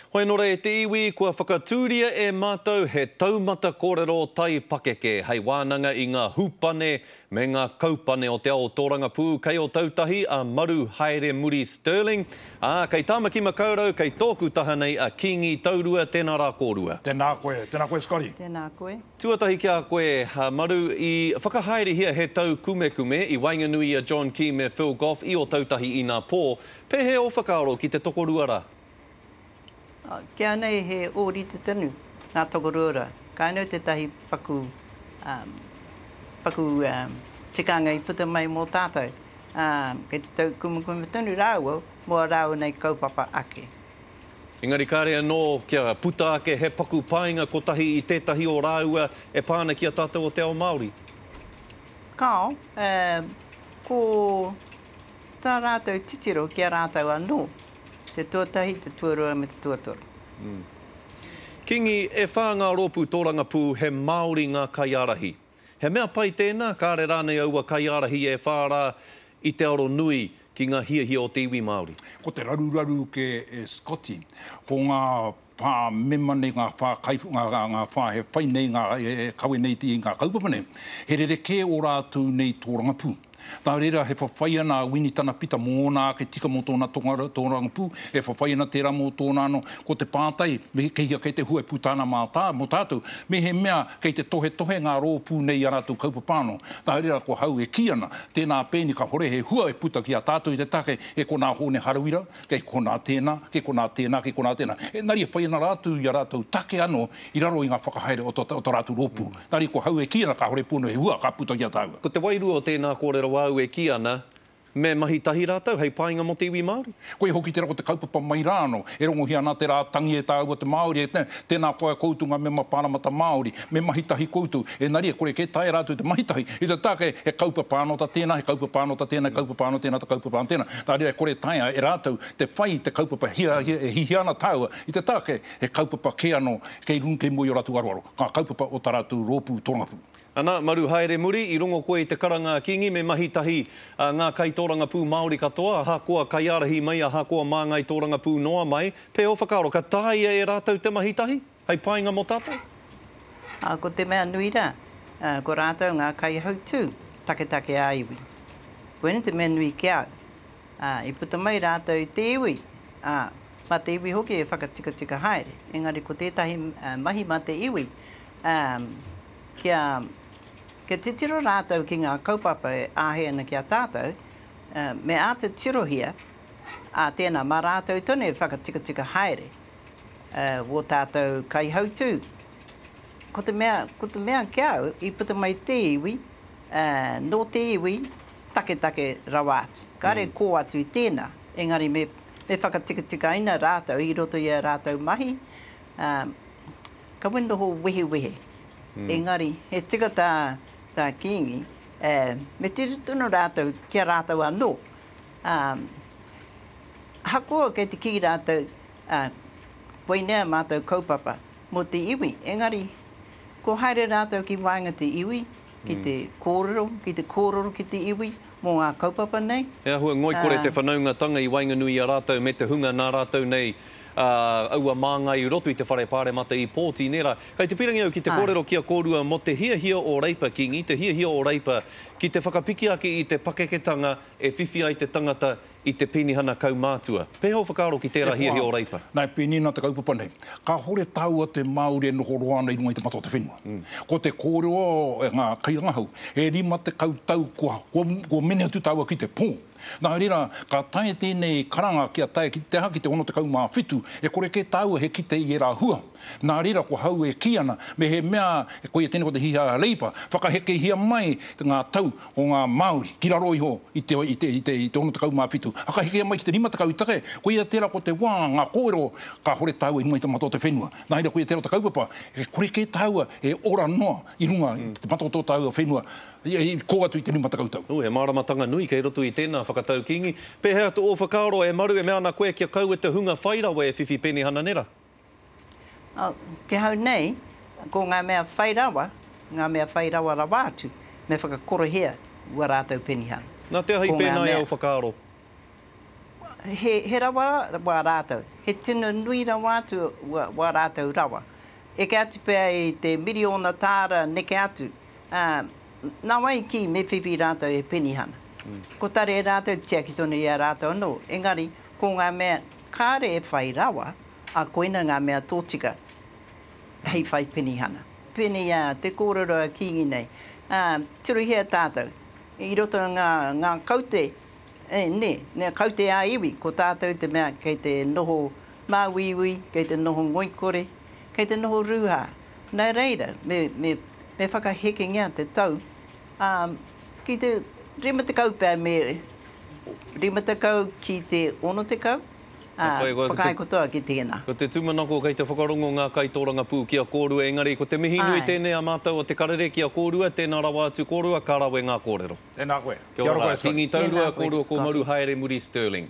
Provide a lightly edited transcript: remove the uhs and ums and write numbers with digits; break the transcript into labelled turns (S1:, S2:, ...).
S1: Hoi anō rā e te iwi, kua whakatūria e mātou he taumata kōrero tai pakeke hei wānanga i ngā hūpane me ngā kaupane o te ao tōrangapū kei Ōtautahi a Maru Haeremuri Stirling, ā, kei Tāmaki Makaurau, kei tōku taha nei a Kīngi Taurua, tēnā rā kōrua.
S2: Tēnā koe, tēnā koe Scotty.
S3: Tēnā koe.
S1: Tuatahi ki a koe, a Maru, i whakahaerehia he taukumekume i waenganui i a John Key me Phil Goff i Ōtautahi inapō. Pēhea ō whakaaro ki te tokorua rā?
S3: Ki a nei he ōrite tonu ngā tokorua rā. Ka anō tētahi paku, paku tikanga i puta mai mō tātou. Kei te taukumekume tonu rāua mō ā rāua nei kaupapa ake.
S1: Engari kāre anō kia puta ake he paku painga kotahi i tētahi o rāua e pā ana ki a tātou o te ao Māori.
S3: Kāo, ko tā rātou titiro ki a rātou anō. Te tuatahi, te tuarua me te tuatoru.
S1: Kingi, e whā ngā rōpū tōrangapū he Māori ngā kaiārahi. He mea pai tēnā, kāre rānei aua kaiārahi e whā rā i te aro nui ki ngā hiahia o te iwi Māori?
S2: Ko te raruraru kē e Scotty, ko ngā whā mema nei, ngā whā kai, ngā, ngā whā he whai nei, ngā, e kawe nei i ngā kaupapa nei, he rerekē ō rātou nei tōrangapū. Nā reira, he whawhai ana a Winitana Pita mō ōna ake tika mō tōna tōrangapū, e whawhai ana tērā mō tōna anō. Ko te pātai, me kei hea kei te hua e puta ana mā tā, mō tātou, mehemea kei te tohetohe ngā rōpū nei i ā rātou kaupapa anō. Nā reira, ko hau e kī ana, tēnā pēni kāore he hua e puta ki a tātou i te take e konā Hōne Harawira, Kei konā tēnā, kei konā tēnā, kei konā tēnā. Engari e whai ana rātou i a rātou take anō i raro i ngā whakahaere o tō rātou rōpū. Nā reira ko hau e kī ana kāore pū anō he hua ka puta ki a tāua.
S1: Ko te wairua o tēnā kōrero āu e kī ana, me mahi tahi rātou hei painga mō te iwi Māori.
S2: Koia hoki tērā ko te kaupapa mai rā anō, e rongohia ana te rā tangi e tāua te Māori, e tēnā koa koutou ngā mema pāremata Māori, me mahi tahi koutou, engari e kore kē taea rātou te mahi tahi, i te take he kaupapa anō tā tēnā, he kaupapa anō tā tēnā, he kaupapa anō tēnā, he kaupapa anō tēnā. Nā reira e kore taea e rātou te whai i te kaupapa hiahia e hihia ana tāua i te take he kaupapa kē anō kei runga kei mua i ō rātou aroaro, ngā kaupapa o tā rātou rōpū tōrangapū.
S1: Ana, maru haere muri, i rongo koe i te karanga a Kingi me mahi tahi ngā kaitōrangapū Māori katoa, ahakoa kaiārahi mai, ahakoa māngai tōrangapū noa mai, pē ō whakaaro, ka taea e rātou te mahi tahi, hei painga mō tātou?
S3: Ā, ko te mea nui rā, ko rātou ngā kaihautū taketake ā-iwi. Koinei te mea nui ki a au. Ā, i puta mai rātou i te iwi, ā, mā te iwi hoki e whakatikatika haere. Engari ko tētahi mahi mā te iwi, ā, kia, kia titiro rātou ki ngā kaupapa e āhei ana ki a tātou, ā, me āta tirohia, ā, tēnā, mā rātou tonu e whakatikatika haere, ā, wō tātou kaihautū. Ko te mea, ko te mea ki a au, i puta mai te iwi, ā, nō te iwi taketake rawa atu. Kāre kō atu i tēnā, engari me, me whakatikatikaina rātou i roto i ā rātou mahi, ā, kaua noho wehewehe. Engari, he tika tā, tā Kīngi, ā, me tiro tonu rātou ki a rātou anō. Ā, ahakoa kei te kī rātou, ā, koinei ā mātou kaupapa mō te iwi, engari, ko haere rātou ki waenga te iwi, ki te kōrero, ki te kōrero ki te iwi mō ngā kaupapa nei.
S1: He āhua ngoikore te whanaungatanga i waenganui i a rātou me te hunga nā rātou nei aua māngai i roto i te whare pāremata i pōti, nē rā. Kei te pīrangi au ki te kōrero ki a kōrua mō te hiahia o Reipa, Kīngi, te hiahia o Reipa ki te whakapiki ake i te pakeketanga e whiwhi ai te tangata i te penihana kaumātua. Pēhea ō whakaaro ki tērā hiahia o Reipa?
S2: E hoa, nā, e pēnei ana te kaupapa nei. Kāhore tāua te Māori e noho roa ana i runga i te mata o te whenua. Ko te kōrero e ngā kairangahau, e 50 tau kua, kua, kua mene atu tāua ki te pō. Nā reira, ka tae tēnei karanga kia tae ki te aha, ki te 67, e kore kē tāua he kite i ērā hua. Nā reira, ko hau e kī ana, me he mea, koia tēnei ko te hiha Reipa, whakahekehia mai ngā tau o ngā Māori ki raro iho i te, i te, i te, i te 67. Whakahekea mai ki te 50 i take, koia tērā ko te wā, ngā kōrero, kāhore tāua i runga i te mata o te whenua. Nā reira, koia tērā o te kaupapa, e kore kē tāua e ora noa i runga i te mata o tō tāua whenua, i kō atu i te 50 tau.
S1: Ū, he māramatanga nui kei roto i tēnā whakatau Kīngi. Pēhea atu ō whakaaro e Maru, e mea ana koe kia kaua te hunga whai rawa e whiwhi penihana nera?
S3: Ki ahau nei, ko ngā mea whai rawa, ngā mea whai rawa rawa atu, me whakakorohia ua rātou penihana.
S1: Nā te aha i pēnā ai ō whakaaro?
S3: He, he rawa wā rātou. He tino nui rawa atu wā rātou rawa. Eke atu pea i te miriona tāra neke atu, ā, nā wai i kī me whiwhi rātou he penihana. Ko tare e rātou tiaki tonu i a rātou anō, engari ko ngā mea kāre e whai rawa, ā, koina ngā mea tōtika hei whai penihana. Pēnei ā te kōrero a Kīngi nei, ā, tirohia tātou, i roto i ngā, ngā kaute, e, nē, ngā kaute ā-iwi, ko tātou te mea kei te noho māuiui, kei te noho ngoikore, kei te noho rūhā. Nā reira, me, me, me whakahekengia te tau, ā, ki te 50 pea me 50 ki te 60, ā, whakaae katoa ki tēnā.
S1: Ko te tūmanako kei te whakarongo ngā kaitōrangapū ki a kōrua, engari ko te mihi nui tēnei a mātou o Te Karere ki a kōrua, tēnā rawa atu kōrua, ka rawe ngā kōrero.
S2: Tēnā koe.
S1: Kia ora rā. Kingi Taurua, kōrua ko Maruhaere Muri Stirling.